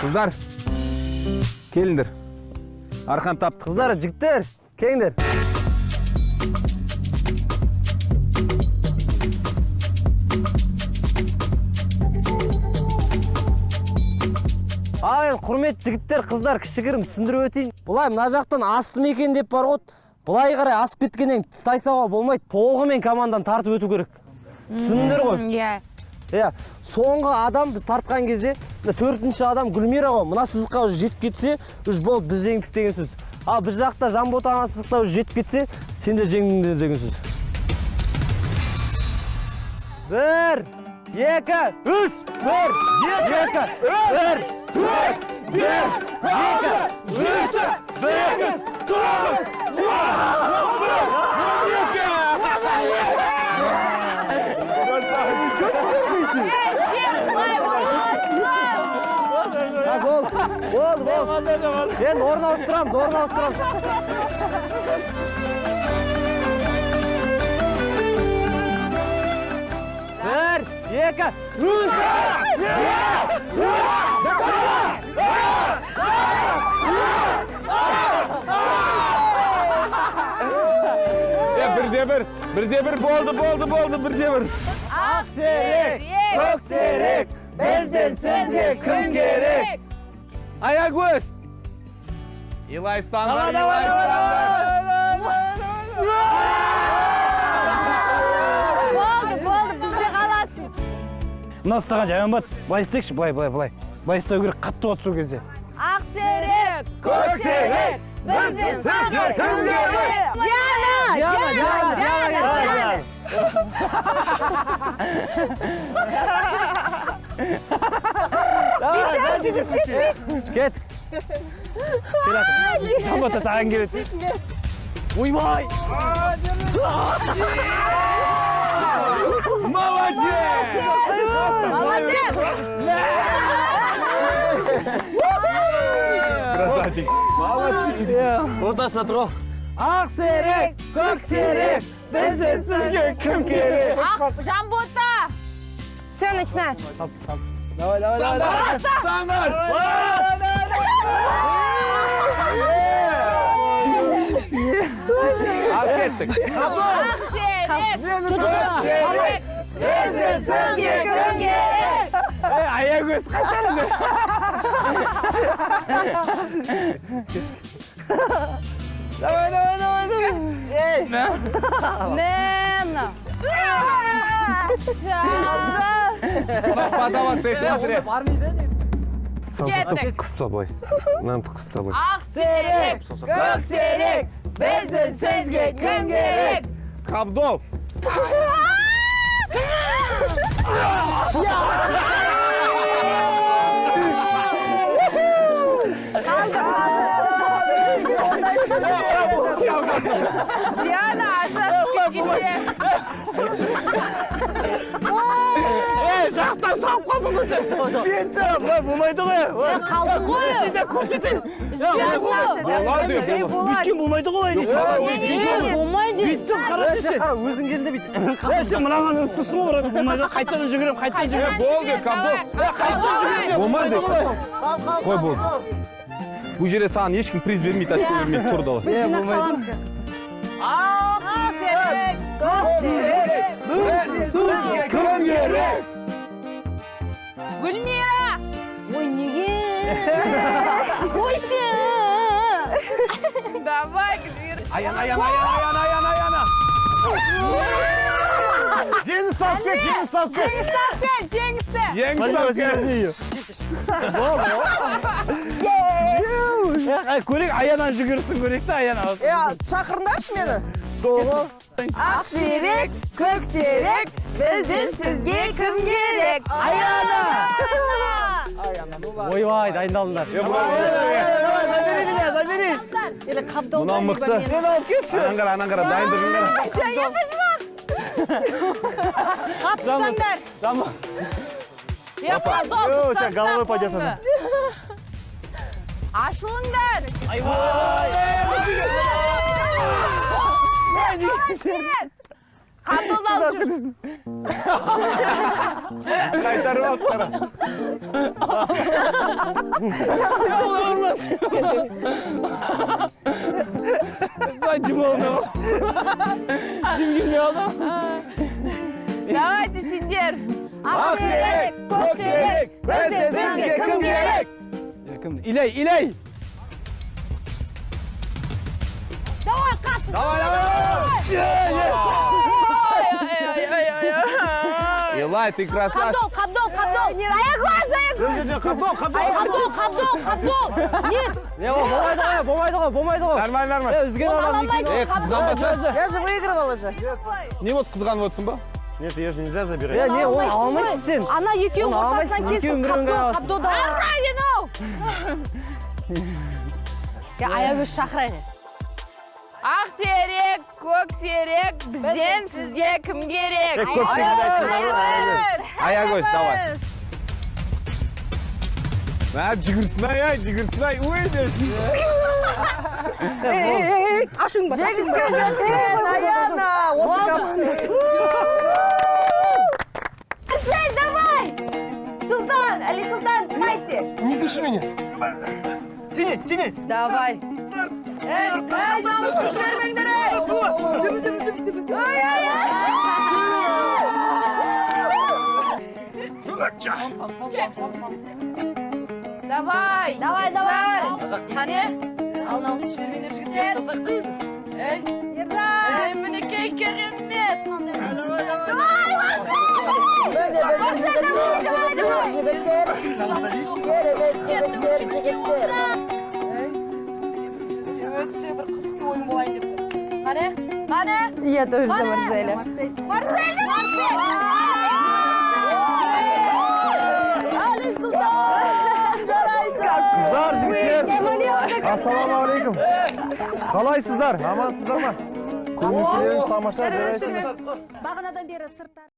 Қыздар, келіңдер. Арқан таптық. Қыздар, жігіттер, келіңдер. Ал енді, құрметті жігіттер, қыздар, кішігірім түсіндіріп өтейін. Былай мына жақтан асты ма екен деп бар ғой, былай қарай асып кеткеннен кейін тастай болмайды. Толығымен команданы тартып өту керек. Түсіндіңдер ғой? Иә. Иә, соңғы адам біз тартқан кезде, мына төртінші адам Гүлмира ғой, мына сызыққа уже жетіп кетсе, уже болды, біз жеңдік деген сөз. Ал біз жақта Жанбота ана сызықта уже жетіп кетсе, сендер жеңдіңдер деген сөз. Бір, екі, үш, бір, екі, бір, төрт, бес, алты, жеті, сегіз, тоғыз, 11, 12. Что не дергаете? Так, болды, болды, болды. Енді орын ауыстырамыз, орын ауыстырамыз. Бір, екі, үш. Е, бірде бір, бірде бір болды, болды, болды, бірде бір. Ақ серек, көк серек, бізден сізге кім керек? Аягөз. Илай ұстаңдар, Илай ұстаңдар. Болды, болды, бізде қаласың. Мына ұстаған жаман болады. Былай істейікші, былай, былай, былай. Былай істеу керек, қатты болады сол кезде. Ақ серек, Көк серек, бізден сізге кім керек? Диана, Диана, Диана, Диана, Диана. Диана. Давай, жүгіріп кетсек. Кет. Жанбота, саған келеді. Ойбай! Молодец! Молодец! Красавчик. Молодцы. Ортасына тұр. Ақ серек, көк серек, бізден сізге кім керек? Ақ, Жанбота! Все, начинай. Давай, давай, давай, давай. Ұстаңдар! Ал кеттік. Ақ серек, көк серек, бізден сізге кім керек? Ей, Аягөз қашан? Давай, давай, давай, давай. Ей. Міне. Подаваться етіп. Саусақты Кеттік. қыста былай. Мынаны қыста былай. Ақ серек, Көк серек, бізден сізге кім керек? Қабдол. Диана, ажырасып кеткенде. Ей, жақтан салып қалдың ғой сен. Бетті, былай болмайды ғой. Қалдың ғой. Енді көрсетейін. Болады. Бүйткен болмайды ғой олай дейді. Болмайды. Бүйттің, қарашы сен. Қара, өзің келді бүйт. Ей, сен мынаған ұмытып тұрсың ғой, брат, болмайды. Қайтадан жүгіремін, қайтадан жүгіремін. Болды, Қабдол. Қайтадан жүгіремін. Болмайды. Қой, болды. Бұл жерде саған ешкім приз бермейді, очко бермейді, тұр дала. Е, болмайды. Ақ серек, көк серек, Бізге кім керек? Гүлмира! Ой, неге? Қойшы. Давай, Гүлмира. Аяна, аяна, аяна, аяна, аяна, аяна. Жеңіс алып кел, жеңіс алып кел. Жеңісті алып кел, жеңісті. Жеңіс алып кел. Ей, көрейік, Аянан жүгірсін, көрейік та, Аяна. Е, шақырыңдаршы мені. Сол ғой. Ақ серек, көк серек, бізден сізге кім керек? Аяна! Ойбай, дайындалыңдар. Е, Давай, забери меня, забери. Или Қабдолда, Мынау либо мықты. мен. Мені алып кетші. Анан қара, анан қара, дайындығын қара. Қаптаңдар. Жаман. Я Қабдол, Ё, сейчас головой пойдет она. Ашылыңдар. Айбай! Қабдолды алып жүр. Қайтарып алды, қара. Олай ұрмашы. Ай, демалмай қалды. Дем келмей қалды. Давайте, сендер. Ақсерек, көксерек, бізден сізге кім керек? Кім? Илай, Илай! Давай, Қасым. Давай, давай, давай! Илай, ты красавчик. Қабдол, Қабдол, Қабдол. Аягөз, Аягөз. Жоқ, Қабдол, Қабдол. Қабдол, Қабдол, Қабдол. Нет. Не, ол болмайды ғой, болмайды ғой, болмайды ғой. Нормально, нормально. Е, үзген Оны адам ала екеуі. Е, қызғанбаса. Я же выигрывала же. Не болды, қызғанып отырсың ба? Нет, ее же нельзя Е, забирать. не, оны ала алмайсың сен. Ана екеуінің Оны ала ортасынан алмайсың, кесіп, екеуін бір-бірін Қабдол, аласың. Қабдолды аласың. Я, Аягөз шақырайық. Ақсерек, көксерек, бізден сізге кім керек? Аягөз, давай. Мә, жүгірсін ай, ай, жүгірсін ай, ой деп. Ашуың бас. Жеңіске жеткен Аяна. Осы команда. Марсель, давай! Султан, Али Султан, давайте. Не дыши меня. Тяни, тяни. Давай. Эй, эй, дауысты жібермеңдер, ей! Ай, ай, ай! Давай! Давай, давай. Қане? Алын алыс жібермеңдер, жігіттер. Ей, Ержан. ей, мінекей керемет. Давай, Марсель! Давай, жігіттер, жігіттер. Керемет жігіттер, жігіттер. Өтсе бір қызықты ойын болайын деп тұр. Қане? Қане? Я тоже за Марселя. Марсель, Марсель! Али Султан, жарайсың. Қыздар, жігіттер. Ассалаумағалейкум. Қалайсыздар? Амансыздар ма? Көңіл күйлеріңіз тамаша, жарайсыңдар. Бағанадан бері сырттар.